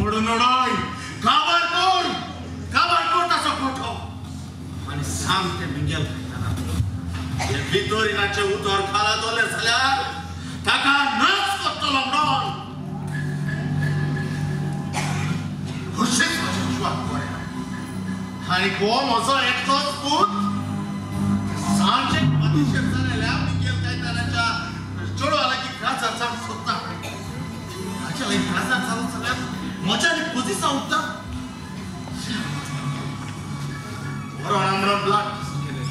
मोडून उडय, काबार कर, काबार कर ताचो फोटो आनी सांग ते मिंगेल खायतना ते वितोरिनाचें उतर खाला दवरलें जाल्यार ताका नाच करतलो म्हणून. कशेंच म्हज्या जिवाक बरें ना. आनी हो म्हजो एकलोच पूत सांजे पातिशेर जालेल्या मिंगेल कायतानाच्या चेडवा लागीं काजार जावंक सोदता. ताच्या लागीं काजार जालो जाल्यार म्हज्या आनी पोजिसां उरता. बरो म्हणून ब्लड टेस्ट केलें.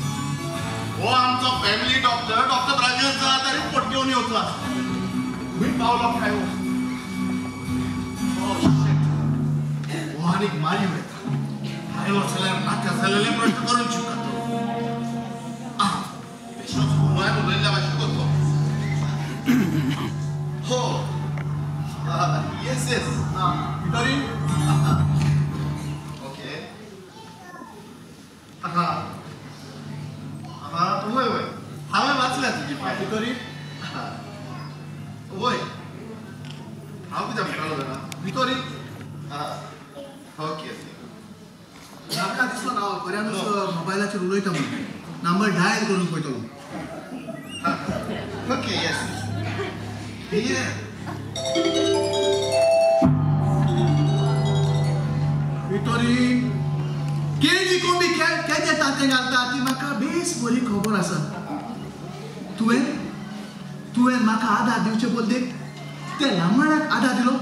हो आमचो फॅमिली डॉक्टर डॉक्टर राजेश जाता रिपोर्ट घेवन येवचो आसा. खंय पावलो काय हो? हो आनीक मारी उडयता. आयलो जाल्यार नाका जालेले प्रश्न करून शिकतो. बेश्टोच गोंयान उलयल्ल्या भाशेन करतो. हो, येस येस, वितोरी, ओके, हां हां, वय वय, हांवें वाचल्या तुजी फायल. वितोरी, वय, हांव कितें म्हणटालो जाणा वितोरी? हां, ओके. म्हाका दिसलो ना खऱ्यानूच मोबायलाचेर उलयता म्हणून. नंबर डायल करून पळयतलो. ओके, येस. वितोरी, केदी कोंबी केदे तांतें घालता ती म्हाका बेस बरी खबर आसा. तुवें तुवें म्हाका आदार दिवचे बदलेक त्या लामाणाक आदार दिलो.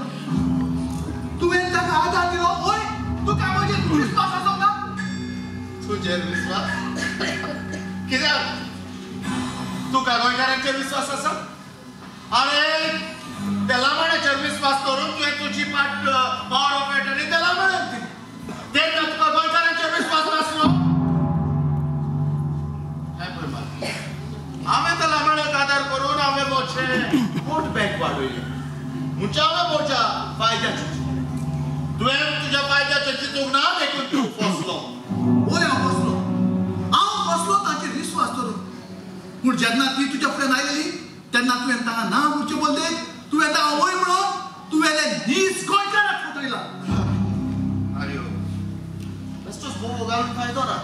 तुवें ताका आदार दिलो. ओय, तुका म्हजेर विस्वास आसो ना? तुजेर विस्वास कित्याक? तुका गोंयकारांचेर विस्वास आसा? अरे त्या लामाण्याचेर विस्वास करून तुवें तुजी पाट पावर ऑफ एटर्नी त्या लामाण्याक दिली. तेन्ना तुका गोंयकारांचेर विस्वास नासलो? हें पळय म्हाका, हांवें त्या लामाण्याक आदार करून हांवें म्हजें वोट बँक वाडयलें. म्हणजे हांवें म्हज्या फायद्याचें चिंतलें. तुवें तुज्या फायद्याचें चिंतूंक ना देखून तूं फसलो. वय, हांव फसलो. हांव फसलो ताचेर विस्वास करून. पूण जेन्ना ती तुज्या फुड्यान आयलेली तेन्ना तुवें ताका ना म्हणचे बदलेक तुवें ताका वय म्हणून तुवें नीस गोंयकाराक फटयला. आरे बेश्टोच बोबो घालून फायदो ना.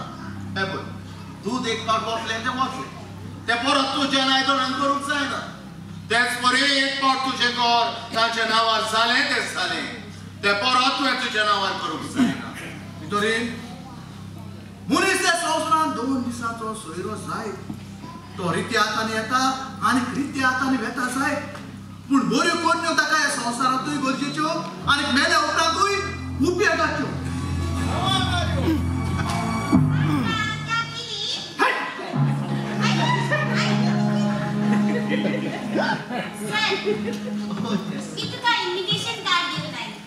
हें पळय, दूद एक फावट वतलें तें वतलें, तें परत तुज्या आयदनान करूंक जायना. तेच परी एक फावट तुजें घर ताच्या नांवार जालें तें जालें, तें परत तुवें तुज्या नांवार करूंक जायना. वितोरी, मनीस त्या संवसारांत 2 दिसांचो सोयरो जायत. तो रित्या हातांनी येता आनी रित्या हातांनी वेता जायत. पूण बऱ्यो करण्यो ताका ह्या संवसारांतूय गरजेच्यो आनी मेल्या उपरांतूय उपयोगाच्यो. मी तुका इन्व्हिटेशन कार्ड घेवन आयली.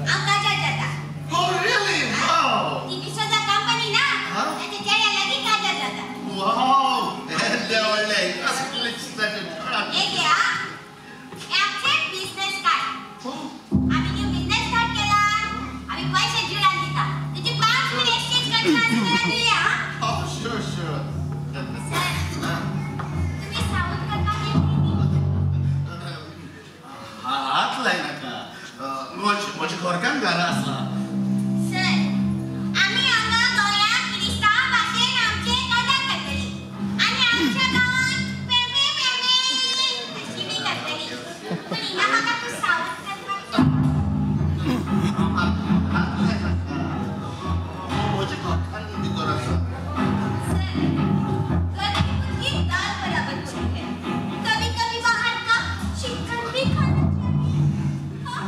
हांव काजार जाता. Oh, really? Wow! ती डिसोजा कंपनी ना, ताच्या चेड्या लागीं काजार जाता. Wow! हें व्हडलें हे घे हा, हे आमचें बिझनेस कार्ड. आमी न्यू बिझनेस कार्ड केला. आमी पयशे जुळान दिता. तुजी 5 मिनिट एक्सचेंज करता जाल्यार दिया. Oh, sure, sure. Sir, तुमी सावध करपाक येतली न्ही? हात लायनाका. म्हजे घरकान्न घरा आसला. सर, आमी हांगा गोंयांत क्रिस्तांव भाशेन आमचें काजार करतली आनी आमच्या गांवांत पेमे पेमे अशी बी करतली. पूण हिंगा म्हाका तूं सावध करपाक जाय. हात लायनाका. म्हजे घरकान्न भितर आसा. सर, घर की मुर्गी दाल बराबर होती है. कभी कभी बाहर का चिकन भी खाना चाहिए. हाँ,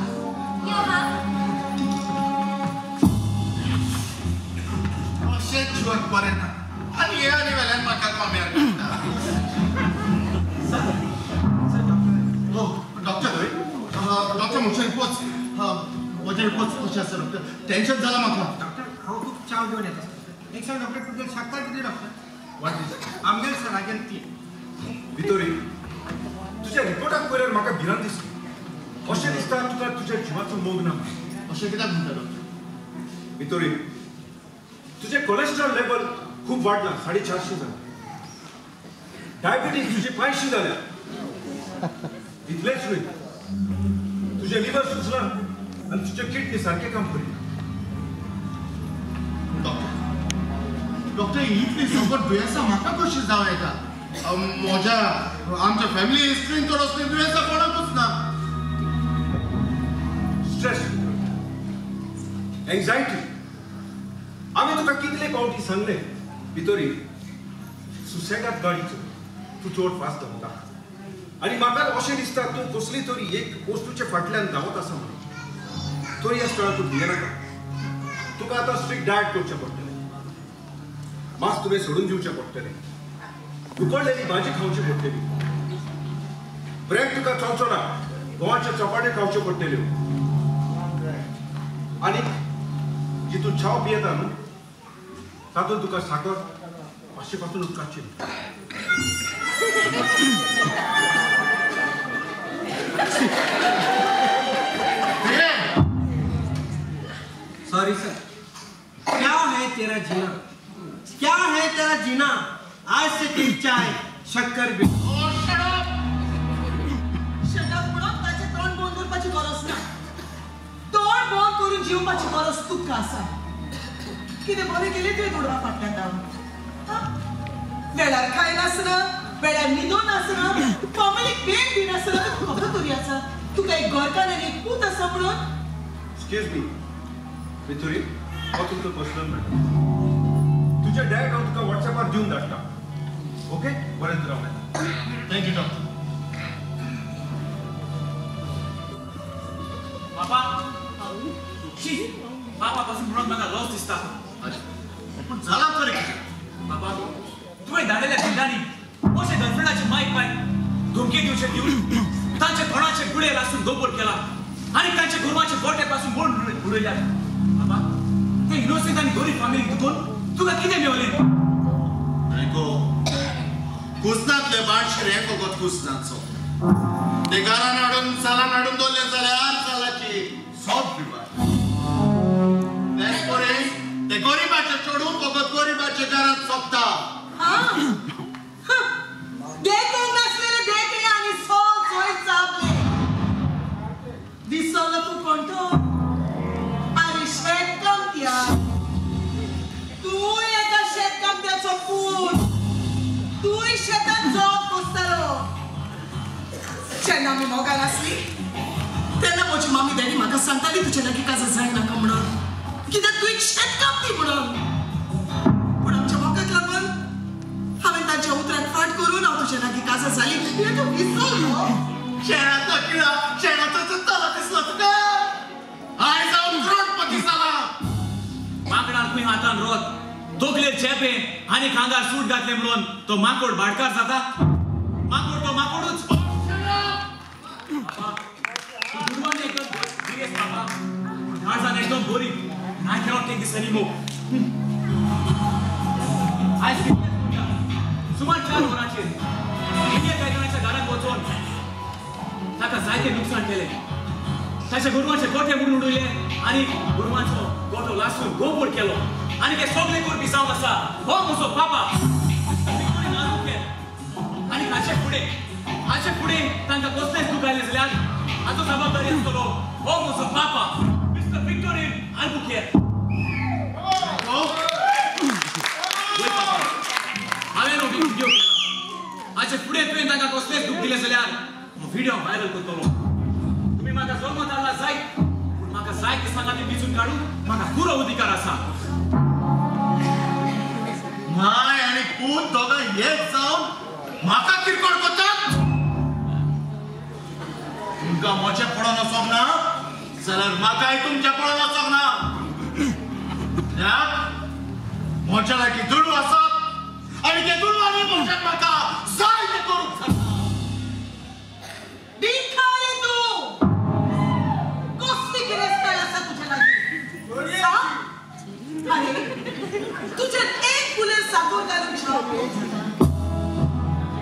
यो हाँ. अशें जिवाक बरें ना आनी हे आनी वेल्यान म्हाका कोम्यार काडटा. हो, डॉक्टर न्हय? डॉक्टर म्हजे रिपोर्ट्स, म्हजे रिपोर्ट्स कशे आसा डॉक्टर? टेन्शन जालां म्हाका. डॉक्टर, हांव खूब चाव घेवन येता. एक सांग डॉक्टर, तुगेल साकर कितली डॉक्टर? What is आमगेर सरागेर 3. वितोरी, तुज्या रिपोर्टाक पळयल्यार म्हाका भिरांत दिसली. अशें दिसता तुका तुज्या जिवाचो मोग ना. अशें कित्याक म्हणटा डॉक्टर? वितोरी, तुजें कोलेस्ट्रॉल लेवल खूब वाडलां, 450 जालां. डायबिटीज तुजी 500 जाल्या. इतलेंच न्हय, तुजें लिवर सुजलां. आनी तुजे किडनी सारकें काम करिना. डॉक्टर, डॉक्टर, इतली सगळं दुयेंसां म्हाका कशी जावं येता? म्हज्या आमच्या फॅमिली हिस्ट्रीन तर असली दुयेंसां कोणाकूच ना. Stress, anxiety. आमी तुका कितले फावटी सांगले भितरी सुसेगाद गाडी चलय, तूं चड फास्ट धांवता आनी म्हाका अशें दिसता तूं कसली तरी एक वस्तूचे फाटल्यान धांवत आसा म्हणून. तरी आसतना तूं भियेनाका. तुका आतां स्ट्रिक्ट डायट करचें पडटलें, मांस तुवें सोडून दिवचें पडटलें, उकडलेली भाजी खावची पडटली, ब्रेड तुका चलचो ना, गोवाचे चपाटे खावच्यो पडटल्यो आनी जी तूं च्याव पियेता न्हू तातूंत तुका साकर मातशे पासून उदकाची. सॉरी सर, क्या है तेरा जीना, क्या है तेरा जीना, आज से तेरी चाय शक्कर भी. शट अप म्हणून ताचें तोंड बंद करपाची गरज ना. तोंड बंद करून जिवपाची गरज तुका आसा. कितें बरें केलें तुवें दुडवा फाटल्यान धांवन? वेळार खायनासना, वेळार न्हिदून आसना, फॅमिलीक वेळ दिनासना, तुका खबर तरी आसा तुका एक घरकार आनी एक पूत आसा म्हणून? एक्सक्यूज मी विथुरी, हो तुमचो पर्सनल मॅटर. तुजें डायट हांव तुका वॉट्सॅपार दिवन धाडटा. ओके, बरें राव. Thank you doctor. बाबा, शी, बाबा पासून म्हणून म्हाका लॉस दिसता. पूण जाला तरी कितें? बाबा, तुवें धाडलेल्या गुंडांनी अशें गर्लफ्रेंडाचे मायक पायक धमकी दिवचे दिवन तांचे तोंडाचे गुळे लासून गोबोर केला आनी तांचे गोरवाचे गोटे पासून बोंड उडयल्यात. बाबा, ते इनोसेंट आनी गरीब फॅमिलीक दुखोवन तुका कितें मेवलें? आयको, कुसनातले बाणशिरे फकत कुसनाचो. ते घरान हाडून सालान हाडून दवरले जाल्यार सालाची सोब बिबार. तेच परे ते गरिबाचे चेडूं फकत गरिबाच्या घरांत सोबता. देखूंक नासलेले देखले आनी सोल सोय चाबले. दिसलो तूं कोण तो? आरे शेतकामत्या, तूं एका शेतकामत्याचो पूत, तूंय शेतांत जॉब कोसतालो. जेन्ना आमी मोगान आसली तेन्ना म्हजी मामी डॅडी म्हाका सांगताली तुजे लागीं काजार जायनाका म्हणून, कित्याक तूं एक शेतकामती म्हणून. पूण आमच्या मोगाक लागून हांवें तांच्या उतराक फाट करून हांव तुजे लागीं काजार जाली. हें तूं विसरलो? शेणाचो किडा शेणाचो चलता दिसलो तुका? आयज हांव करोडपती जाला. माकडान खंय हातान रोत, तकलेर चेपें आनी खांदार सूट घातले म्हणून तो माकोड भाटकार जाता? माकोड तो माकोडूच. एकदम बोरी. I cannot take this anymore. आयज सुमार 4 वरांचेर इंडियन बँकाच्या घरांत वचून ताका जायते नुकसान केलें. ताच्या गोरवांचे गोठे म्हणून उडयले आनी गोरवांचो गोठो लासून गोबोर केलो. आनी ते सगळे करपी जावन आसा हो म्हजो बाबा. आनी हाचे फुडें तांकां कसलेंच दुख आयलें जाल्यार हाचो जबाबदारी आसतलो हो म्हजो बाबा मिस्टर विक्टोरीन आल्बुकेर. हांवें हो व्हिडियो केला. हाचे फुडें तुवें तांकां कसलेंच दुख दिलें जाल्यार हो व्हिडियो व्हायरल करतलो. तुमी म्हाका जल्म धाडला जायत, पूण म्हाका जाय ते सांगाती विचून काडूंक म्हाका पुरो अधिकार आसा. माय आनी पूत दोगां एक जावन म्हाका किरकोळ करतात. तुमकां म्हजें पडोन वचोंक ना जाल्यार म्हाकाय तुमचें पडोन वचोंक ना. म्हज्या लागीं दुडू आसात आनी ते दुडवांनी म्हज्यान म्हाका जाय तें करूंक जाता. भिकारी तूं, कसली गिरेस्तकाय आसा तुजे लागीं? आरे तुजें एक कुलेर साकर घालून जेवप जाता.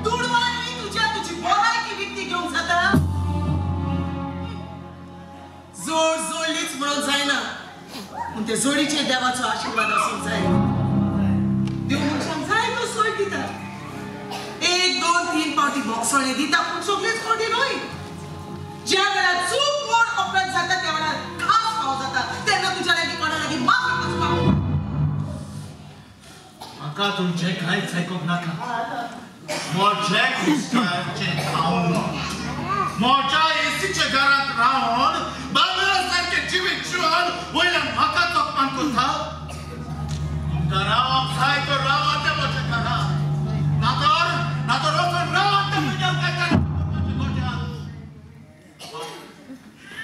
दुडवांनी तुज्या तुजी भलायकी विकती घेवंक जाता. जोड जोडलीच म्हणून जायना, पूण ते जोडीचेर देवाचो आशिर्वाद आसूंक जाय. देव मनशांक जाय तो सोय दिता. 1 2 3 फावटी बोगसोणे दिता, पूण सगळेच फावटी न्हय. ज्या वेळार चूक मोड अपराध जाता त्या वेळार खास म्हाका तुमचें कांयच आयकूंक नाका. म्हजें क्रिस्तांवाचें खावन म्हज्या एसीच्या घरांत रावन बांगला सारकें जिवीत जिवन वयल्यान म्हाका अपमान करता. तुमकां रावंक जाय तर रावात तें म्हज्या घरांत, नातर नातर वचून रावात तें म्हज्या गोठ्यांत.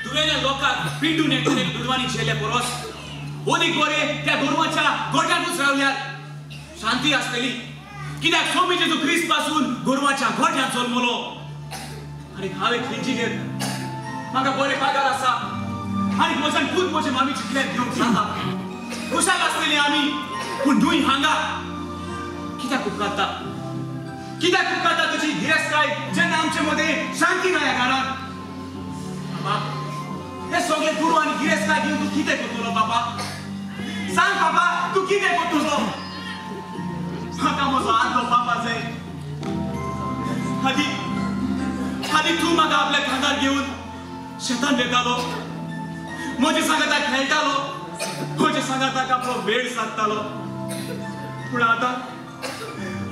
तुवें लोकांक पिंडून एकटले दुडवांनी झेले परस ओदीक बरें त्या गोरवांच्या गोठ्यांतूच रावल्यार शांती आसतली. कित्याक स्वामी जेजू क्रिस्त पासून गोरवांच्या गोठ्यांत जल्मलो. आनी हांव एक इंजिनियर, म्हाका बरे पगार आसा आनी म्हज्यान खूब म्हजे मामी चितल्यार घेवंक जाता. खुशाल आसतली आमी, पूण न्हय हांगा. कित्याक उपकारता, कित्याक उपकारता तुजी गिरेस्तकाय जेन्ना आमचे मदें शांती ना ह्या घरांत? बाबा, हे सगळे दुडू आनी गिरेस्तकाय घेवन तूं कितें करतलो? बाबा सांग, बाबा तूं कितें करतलो? म्हाका म्हजो आदलो बाबा जाय. आदी आदी तूं म्हाका आपल्या खांदार घेवन शेतान वेतालो, म्हजे सांगाताक खेळटालो, म्हजे सांगाताक आपलो वेळ सादतालो. पूण आतां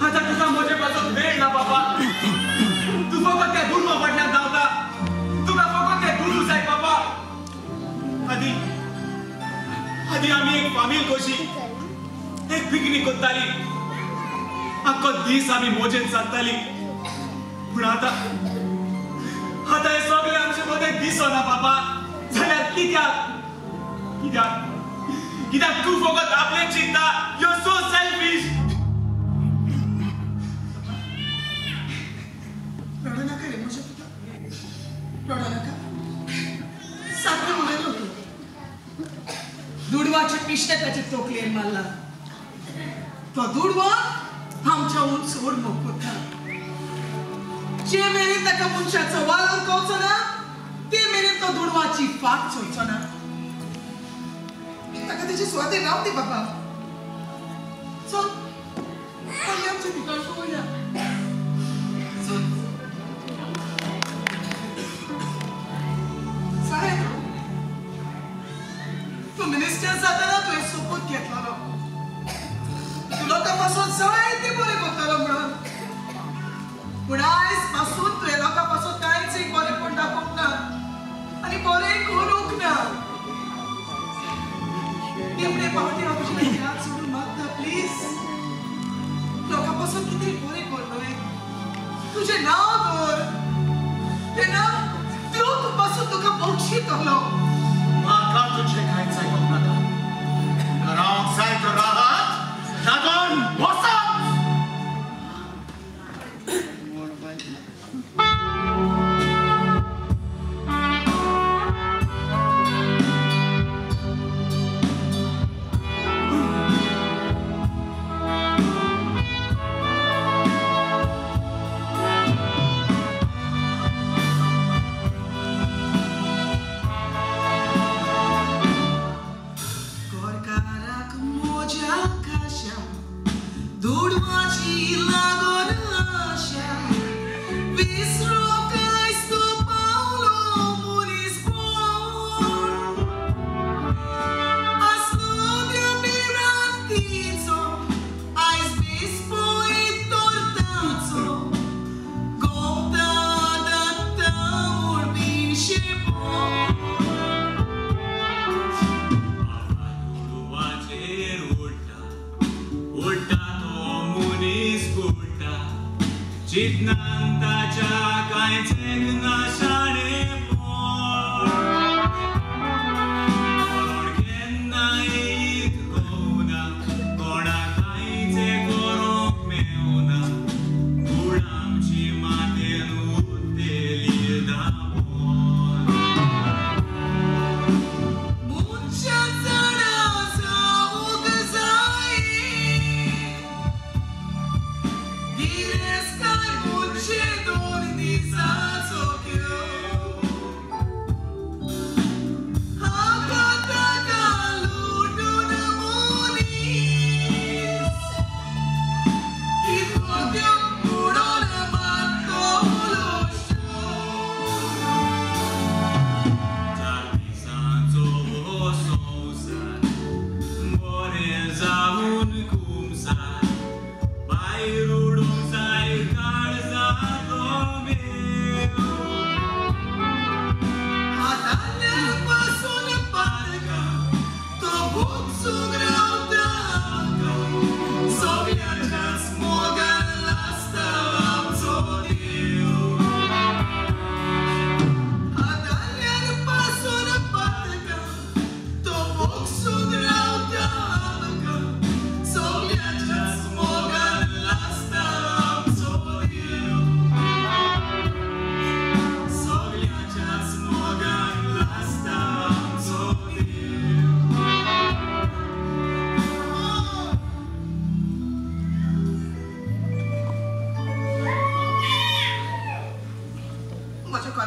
आतां तुका म्हजे पासून वेळ ना बाबा. तूं फकत त्या दुडवा फाटल्यान धांवता, तुका फकत ते दुडू जाय बाबा. आदी आदी आमी एक फामील कशी एक पिकनीक करताली, आख्खो दीस आमी मोजेन सादताली. पूण आतां आतां हे सगळे आमचे मदें दिसना बाबा. जाल्यार कित्याक कित्याक कित्याक तूं फकत आपलें चिंता? You are so selfish. रडू नाका रे म्हज्या पुता, रडू नाका. सारकें उलयलो तूं. दुडवाचें पिश्टें ताचे तकलेर मारलां. तो दुडवा आमच्या हून चड मोग करता. जे मेरेन ताका मनशाचो वालोर कळचो ना ते मेरेन तो दुडवाची फाट सोडचो ना. ताका तेजे सुवातेर राव दे बाबा. चल पयलीं आमचें ठिकाण पळोवया. चल साहेब, तूं मिनिस्टर जातना तुवें सोपूत घेतलो तूं लोकां पासून जायते बरें करतलो म्हणून. पूण आयज पासून तुवें लोकां पासून कांयच एक बरेंपण दाखोवंक ना आनी बरें करूंक ना. निमणे पावटी हांव तुजे लागीं हात सोडून मागता, प्लीज लोकां पासून कितें बरें कर न्हय, तुजें नांव दवर, तेन्ना देव तूं पासून तुका बक्षितलो. म्हाका तुजें कांयच आयकूंक नाका. रावंक जाय तर रावात, नातर वचात. Thank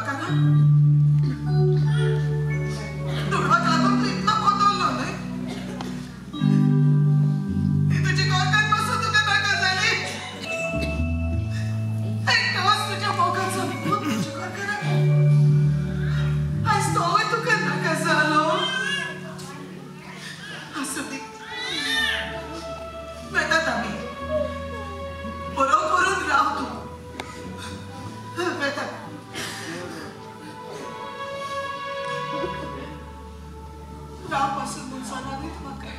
घरकारा? दुडवाक लागून तूं इतलो बदल्लो न्हय? ही तुजी घरकार पासून तुका नाका जाली. एकटोच तुज्या मोगाचो पूत तुज्या घरकारा, आयज तोय तुका नाका जालो. आसूं दी, वेतात आमी, बरो करून राव तूं. वेतात. राव पासून मनशान म्हाका.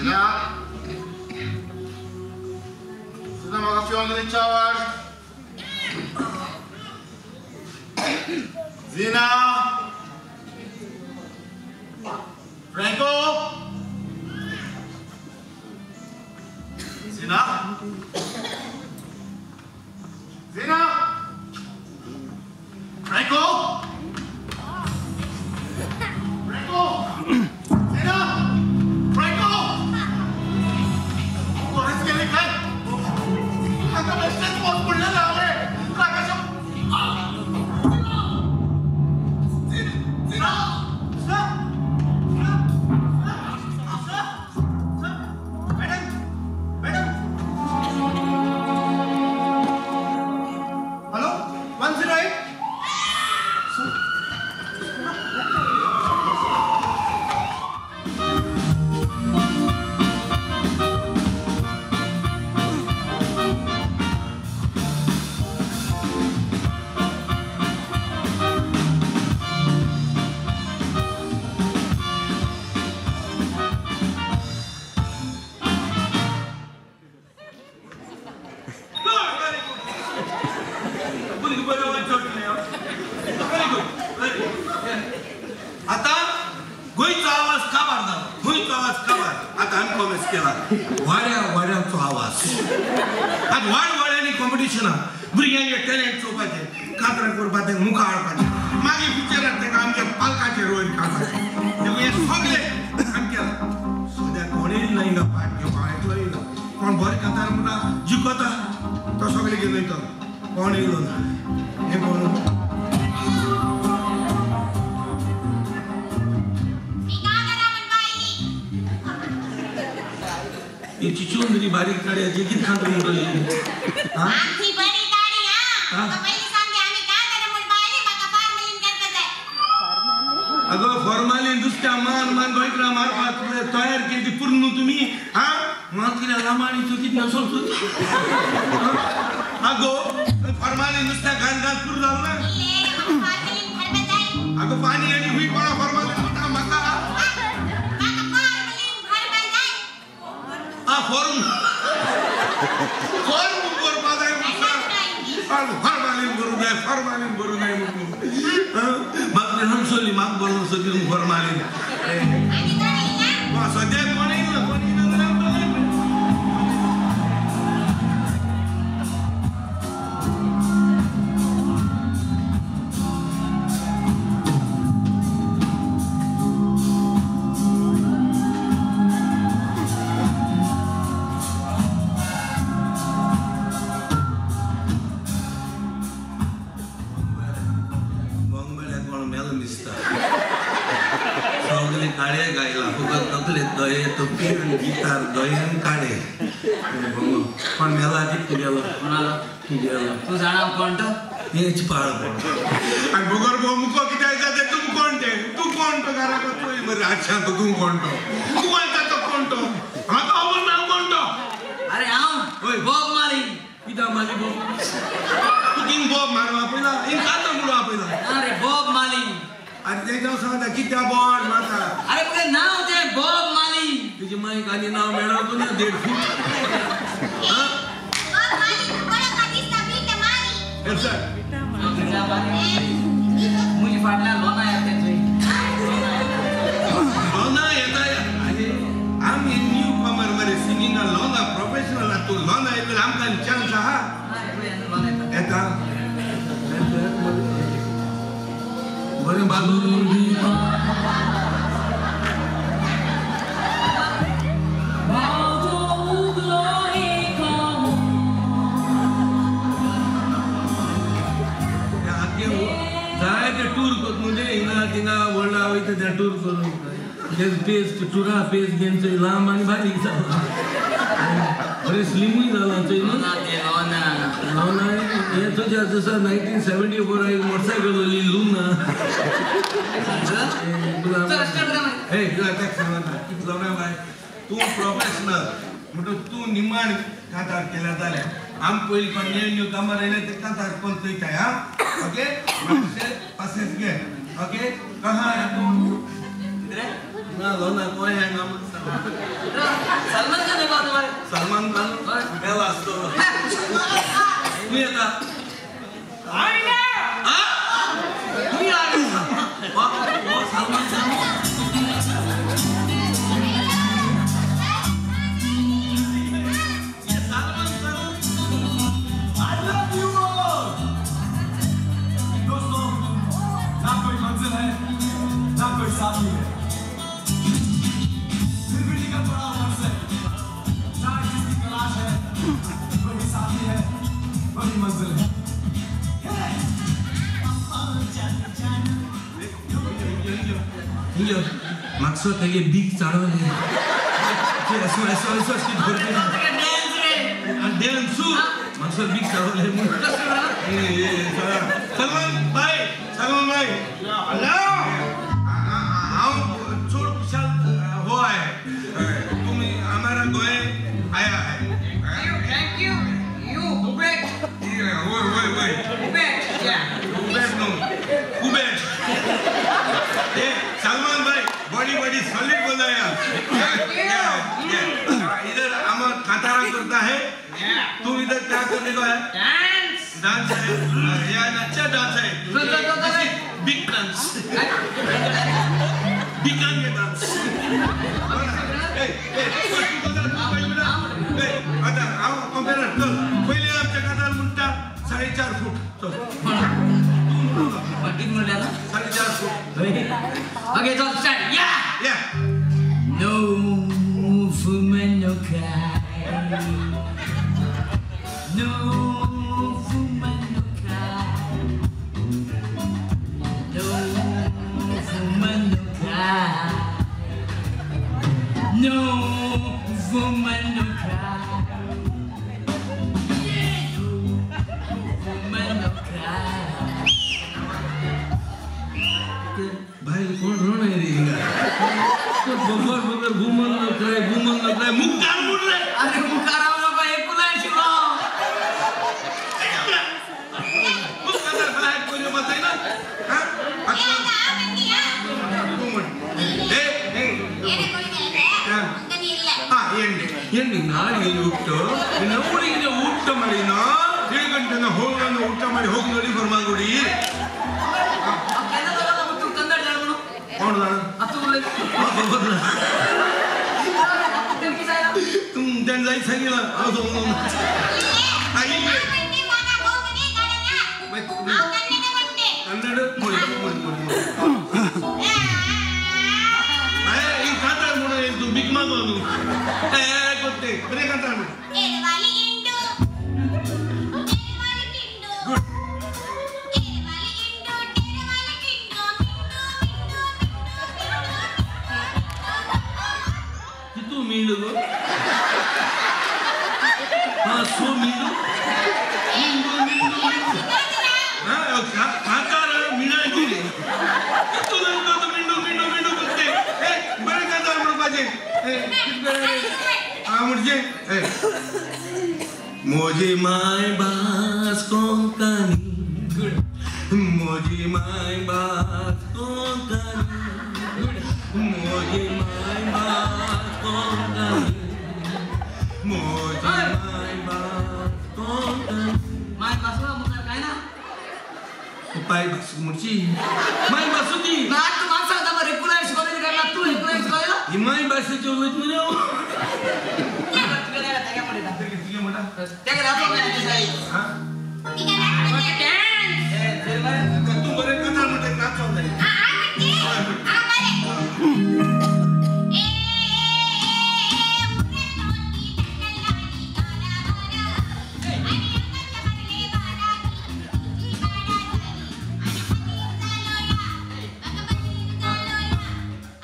Zina! Zina, म्हाका पिवंक दिली च्या वाड. Zina! Franco! Zina! Zina! Franco! Franco! Zina! Franco! कोणेच गेले काय? हांगा बेश्टेच पोट पडलेलें हांवें. रागाच्या. Zina! Zina! Zina! Madam, madam. Hello, 108. Very good, very good. आता गोंयचो आवाज काबार जालो, गोंयचो आवाज काबार. आतां आमी कॉमेस केला वाड्या वाड्यांचो आवाज. आतां वाड वाड्यांनी कॉम्पिटिशनां, भुरग्यांचे टॅलंट चोवपाचें, कातरां करपाचें, मुखार हाडपाचें, मागीर पिक्चरार ताका आमच्या पालकाचेर वयर काडपाचें. हें सगळें आमी केलां. सद्या कोणूय येयलो हिंगा पार्ट घेवपाक, एकलो येयलो. कोण बरें कांतार म्हणटा जिखता तो सगळें घेवन वयता, कोण येयलो ना. हें कोण? ही चिचुंदरी बारीक काड्याची कितें खांत्र म्हणटली? आमची बरी काडी हा. पयलीं सांगते आमी कांतार म्हणपा आयली, म्हाका फॉर्मलीन करपा जाय. अगो फॉर्मालीन दुसऱ्या मान मान गोंयकारां मारपाक तयार केली ती पूर्ण तुमी. हा मान कितें लामाणी चुकीत नसो. अगो फॉर्मालीन नुसत्या घाण घाण पूर्ण जालो ना. अगो पाणी आनी हुंय कोणा फॉर्मालीन म्हणटा म्हाका? फॉर्म फॉर्म करपा जाय, फॉर्मालीन करूं जाय, फॉर्मालीन करूं जाय म्हणून म्हाका हांसोली, म्हाका बरो सगळीं फॉर्मालीन. सद्याक कोण येयलो, कोण येयलो जाल्यार गिटार दोयन काडे. कोण मेला कितें गेलो? गेलो. तूं जाणा कोण तो? हेच पाळ कोण. आनी बगर मुको कितें जाता? तूं कोण तें? तूं कोण तो घराक पळय मरे. अच्छा तूं कोण तो? तूं वयता तो कोण तो? म्हाका खबर ना कोण तो. अरे हांव बॉब माली. कित्याक माली बॉब? तूं किंग बॉब मारू आपयला, हिंग कांतो म्हणून आपयला. अरे बॉब माली. अरे तें हांव सांगता कित्याक बॉब मारता? अरे तुगें नांव तें बॉब माली. तुजी मायक आनी नांव मेळप ना 1.5 फूट. मुजी फाटल्यान लोना येता थंय. लोना येता. आमी न्यू कमर मरे सिंगिंगा, लोना प्रोफेशनल. तूं लोना येतले आमकां चान्स आहा. येता बरें बाजू. तेच पेज टुरा पेज घेवन चोय लांब आनी बारीक जाला बरें स्लिमूय जाला चोय न्हू लोना हें तुज्या जसा 1974 एक मोटरसायकल उरली लुना हे तुला ताका सांगता कितलो बाय तूं प्रोफेशनल म्हणटकच तूं निमाण कांतार केल्यार जालें आम पयलीं कोण न्यू न्यू कामार आयले ते कांतार कोण चोयताय आं ओके मातशें पासियेंस घे ओके कहाँ है तूं ना लोना कोण है नाम सलमान खान है तुम्हारे सलमान खान मेला आसतो तूं येता तूं सलमान खान साथी है फिर भी निकल पड़ा उमर से चाहे जिसकी तलाश है वही साथी है वही मंजिल है। मागसो तेगे बीक चाळवलें असो असो असो डान्स मागसो बीक चाळवलें सलमान भाई सलमान भाई चोड कुशल हो है तुम हमारा गोए आया है। Thank you you Ubet ओए ओए ओए उबेट या उबेट नो उबेट ए सलमान भाई बॉडी बॉडी सॉलिड बोलाया। इधर हम कातारा करता है तू इधर क्या करने को है? डांस डांस है यार अच्छा डांस है बिग डांस बिकांगे डांस। आता हांव कंपेर चल पयलीं आमच्या कातार म्हणटा 4.5 फूट चल कित म्हणलें 4.5 फूट ओके चल स्टार्ट या या No woman no cry No woman no cry No woman no cry No woman no cry No woman no cry. भाई कोण रोण आहे रे हिंगा बबर बबर woman no cry woman no cry मुकार मुडले. अरे मुकार हांव नको एकूलाय शिकलो ಊರಿಗೆ ಊಟ ಮಾಡಿನ ಏಳು ಹೋಗೋಣ ಊಟ ಮಾಡಿ ಹೋಗಿ ನೋಡಿ ಫರ್ಮಾಗುಡಿ ಕನ್ನಡ ಬಿಗ್ ಮಾಡು ಗೊತ್ತೇ ಬರೀ ಕಾಂತಾರ मींडू हाँ सो मींडू मींडू मींडू हाँ कांतार मीणा गिरे तू तो मींडू मींडू मींडू करते ए बरे कांतार म्हणपाचें ए हां म्हणजे ए मोजी my बास कोंकणी मोजी my बास कोंकणी मोजी my बास कोंकणी मोजी my बास कोंकणी my बासू मुखार काय ना पाय बासू म्हणची my बासू ती ना तू माणसा आता मग रेग्युलर शिकवलेली काय ना तू रेग्युलर शिकवलेला ही my भाषेची वयत मरे हांव तूं बरें कांतार म्हणटा नाचोंक जाय.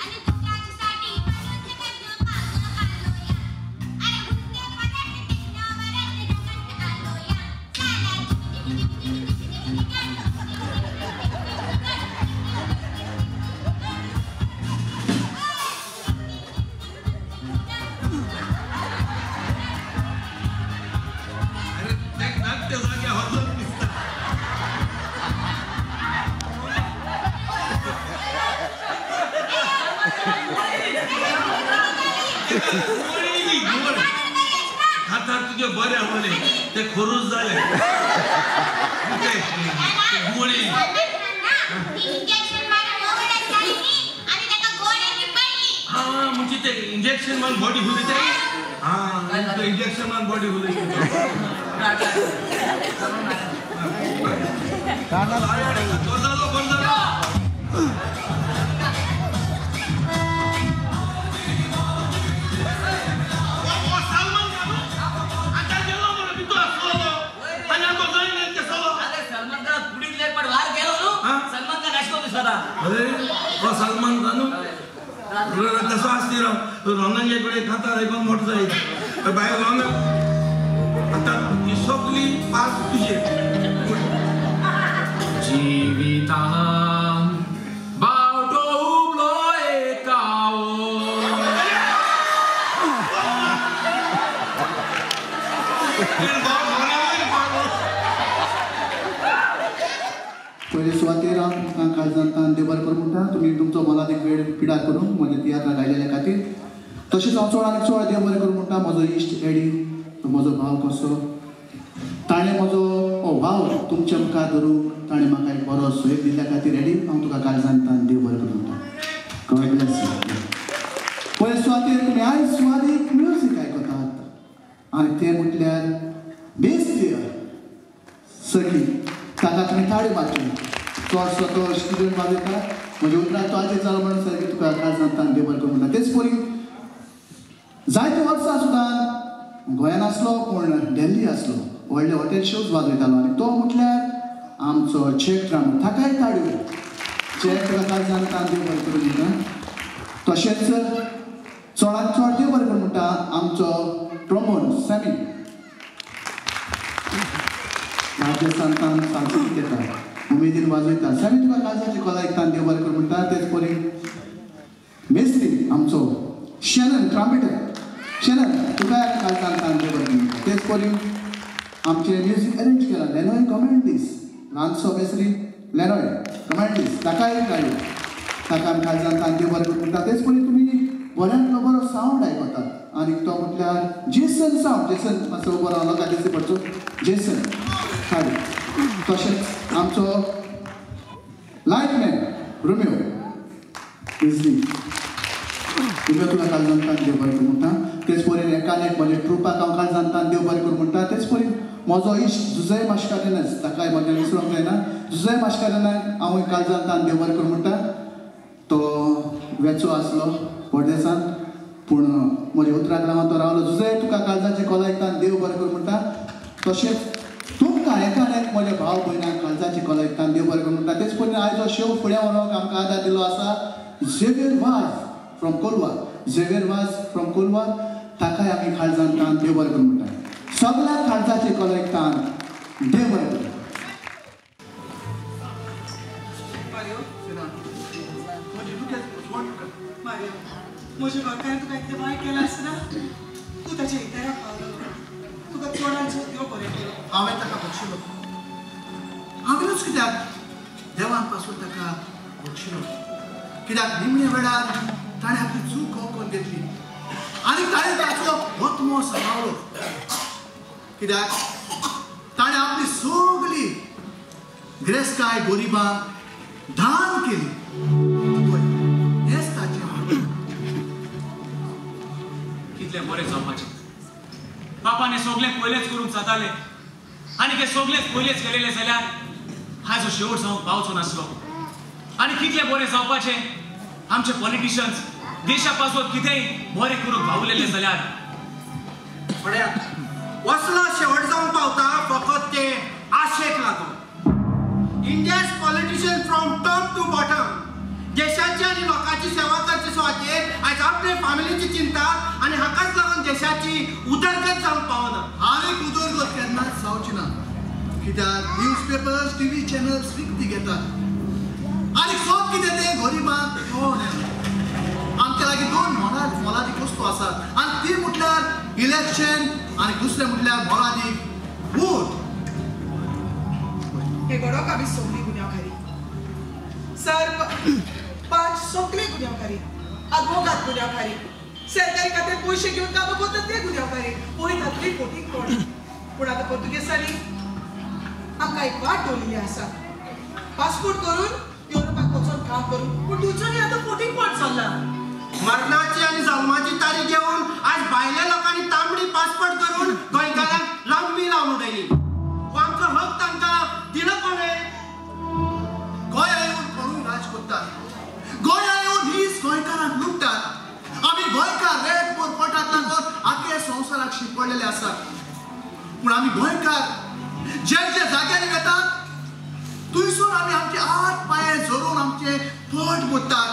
आणि हातार तुजे बरे आवडले ते खोरूच जाले गोळी. हा म्हणजे ते इंजेक्शन मान बॉडी हुली ते. हा इंजेक्शन मान बॉडी हुली. अरे ओ सलमान खान तसं असते रोंगांच्या कडे खाता ऐकून मोठं जाईल बाहेर रोंग. आता सगळी पास तुझे जिवितान बावटो उबलो एकाओ पयले सुवातेर हांव तुमकां काळजांतल्यान देव बरें करूं म्हणटा. तुमी तुमचो मोलादीक वेळ पिडार करून म्हज्या तियात्रां गायलेल्या खातीर. तशेंच हांव चड आनी चड देव बरें करूं म्हणटा म्हजो इश्ट एडी, म्हजो भाव कसो ताणें म्हजो हो वावर तुमच्या मुखार धरूंक ताणें म्हाका एक बरो सहयोग दिल्ल्या खातीर एडी हांव तुका काळजांतल्यान देव बरें करूं म्हणटा. God bless you. पयले सुवातेर तुमी आयज सुवादीक म्युजीक आयकतात आनी तें म्हटल्यार बेस प्लेयर सखी. ताका तुमी ताळी मारची. चडसो तो स्टुडंट वाजयता म्हज्या उपरांत तो आजेर जालो म्हणून सारकें तुका काळजांतल्यान देव बरें करूं म्हणटा. तेच परी जायते वर्सां सुद्दां गोंयान आसलो पूण दिल्ली आसलो, व्हडले हॉटेल शोज वाजयतालो आनी तो म्हटल्यार आमचो चेक ड्रामर. ताकाय ताळयो. चेक तुका काळजांतल्यान देव बरें करूं म्हणटा. तशेंच चडांत चड देव बरें करूं म्हणटा आमचो ट्रोम्बोन सॅमी राजस्थान सांस्कृतीक येता उमेदीन वाजयता. सॅमी तुका काळजाची कला एकतान देव बरें करूं म्हणटा. तेच परी मेस्त्री आमचो शेनन ट्रांपेटर शेनन तुका काळजांतल्यान देव बरें करूं म्हणटा. तेच परी आमचें म्युजीक अरेंज केलां लेनॉय कमेंडीस, ल्हानसो मेस्त्री लेनॉय कमेंडीस ताकाय गायो. ताका आमी काळजांतल्यान देव बरें करूं म्हणटा. तेच परी तुमी बऱ्यांतलो बरो सावंड आयकतात आनी तो म्हटल्यार जेसन सावंड. जेसन मातसो उबो रावलो काय दिसता पडचो जेसन साडी. तशेंच आमचो लायटमॅन रोमियो इजली रोमियो तुका काळजांतल्यान देव बरें करूं म्हणटा. तेच परी एकान एक म्हज्या ट्रुपाक हांव काळजांतल्यान देव बरें करूं म्हणटा. तेच परी म्हजो इश्ट जुजय माश्कारेनस ताकाय म्हज्या विसरूंक जायना. जुजय माश्कारेनाक हांव काळजांतल्यान देव बरें करूं म्हणटा. तो वेचो आसलो परदेसान पूण म्हज्या उतराक लागून तो रावलो. जुजय तुका काळजाचे कोला एकतान देव बरें करूं म्हणटा. तशेंच तुमकां एकान एक म्हज्या भाव भयणाक काळजाची कोला एकतान देव बरें करूं म्हणटा. तेच परी आयज हो शेव फुडें व्हरोंक आमकां आदार दिलो आसा Xavier Vaz from Colva. Xavier Vaz from Colva ताकाय आमी काळजांतल्यान देव बरें करूं म्हणटा. सगळ्या काळजाचे कोला एकतान देव बरें करूं. म्हज्या बापायन तुका इतलें वायट केलां आसतना तूं ताच्या हितेराक पावलो. तुका चोडान चड देव बरें करूं. हांवें ताका बक्षिलो. हांवेनूच कित्याक देवान पासून ताका बक्षिलो. कित्याक निमण्या वेळार ताणें आपली चूक करून घेतली आनी ताणें ताचो आत्मो सांबाळ्ळो. कित्याक ताणें आपली सगळी गिरेस्तकाय गरिबांक दान केली. हेंच ताचें कितले बरें जावपाचें. बापाने सगळें पयलेच करूंक जातालें आनी ते सगळेच पयलेच केलेले जाल्यार आयजो शेवट जावंक पावचो नासलो. आनी कितले बरें जावपाचें आमचे पॉलिटिशियन्स देशा पासत कितेंय बरें करूंक पावलेले जाल्यार. वसलो शेवट जावंक पावता फकत ते आशेक लागून. India's politician from top to bottom देशाची आनी लोकांची सेवा करचे सुवातेर आयज आपले फॅमिलीची चिंता आनी हाकाच लागून देशाची उदरगत जावंक पावना. आनी उदरगत केन्नाच जावची ना कित्याक न्यूज पेपर्स टीव्ही चॅनल्स विकती घेतात आनी सब कितें तें गरिबांक कळोन येना. आमच्या लागीं दोन मोलादीक वस्तू आसात आनी ती म्हटल्यार इलेक्शन आनी दुसरें म्हटल्यार मोलादीक वोट. हे घडोक आमी सगळीं गुन्यांवकारी सर पांच सगळे गुन्यांवकारी. आदवोगाद गुन्यांवकारी, सरकारी खात्यात पयशे घेवन कामां करतात ते गुन्यांवकारी, पळयतात थंय फोटींग कोण. पूण आतां पोर्तुगेजांनी आमकां एक वाट दवरिल्ली आसा, पासपोर्ट करून युरोपाक वचून काम करून. पूण थंयच्यानूय आतां फोटींगपण चल्लां. मरणाची आनी जल्माची तारीख घेवन आज भायल्या लोकांनी तांबडी पासपोर्ट करून गोंयकारांक लांबी लावन उडयली. हो आमचो हक तांकां दिलो कोणें? गोंया येवन कोणूय राज करतात, गोंया येवन हीच गोंयकारांक लुट्टात. आमी गोंयकार रेटभर पोटाक लागून आख्या संवसाराक शिंपडलेले आसात. पूण आमी गोंयकार जे जे जाग्यार वेतात थंयसर आमी आमचे हात पांय झरोवन आमचे पोट भरतात.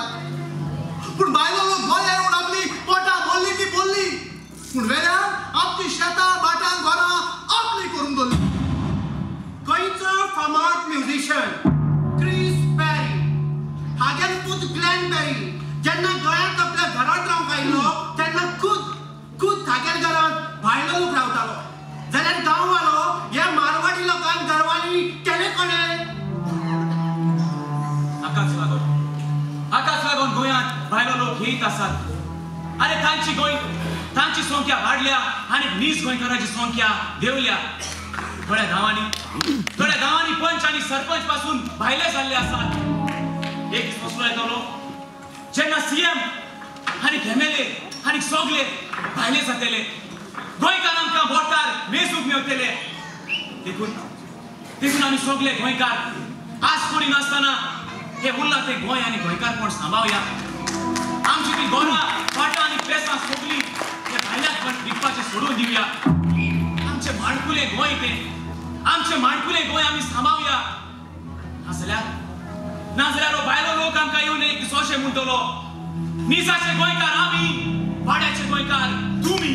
पूण बायलो लोक गोंया येवन आपली पोटां भरली ती भरली, पूण वेल्यान आमची शेतां भाटां घरां आपली करून दवरली. गोंयचो फामाद म्युझिशियन क्रिस पॅरी हागेलो पूत ग्लॅन पॅरी जेन्ना गोंयांत आपल्या घरांत रावंक आयलो तेन्ना खूद हागेल्या घरांत भायलो लोक रावतालो. जाल्यार गांववालो ह्या मारवाडी लोकांक घरवाली केले कोणें? हाकाच लागून गोंयांत भायलो लोक येयत आसात. आरे तांची गोंय तांची संख्या वाडल्या आनी नीज गोंयकारांची संख्या देंवल्या. थोड्या गांवांनी पंच आनी सरपंच पासून भायले जाल्ले आसात. एक दीस कसलो येतलो जेन्ना सीएम आनी एमएलए आनी सगले भायले जातले, गोंयकार आमकां बोटार मेजूंक मेवतले. देखून आमी सगले गोंयकार आस करिनासतना हे उरलां तें गोंय आनी गोंयकारपण सांबाळया. आमची ती गोरां भाटां आनी बेसां सगलीं हे भायल्याक विकपाचें सोडून दिवया. आमचें माणकुलें गोंय तें, आमचें माणकुलें गोंय आमी सांबाळया. नाजाल्यार हो भायलो लोक आमकां येवन एक दीस अशें म्हणटलो, निजाचे गोंयकार आमी, वाड्याचे गोंयकार तुमी.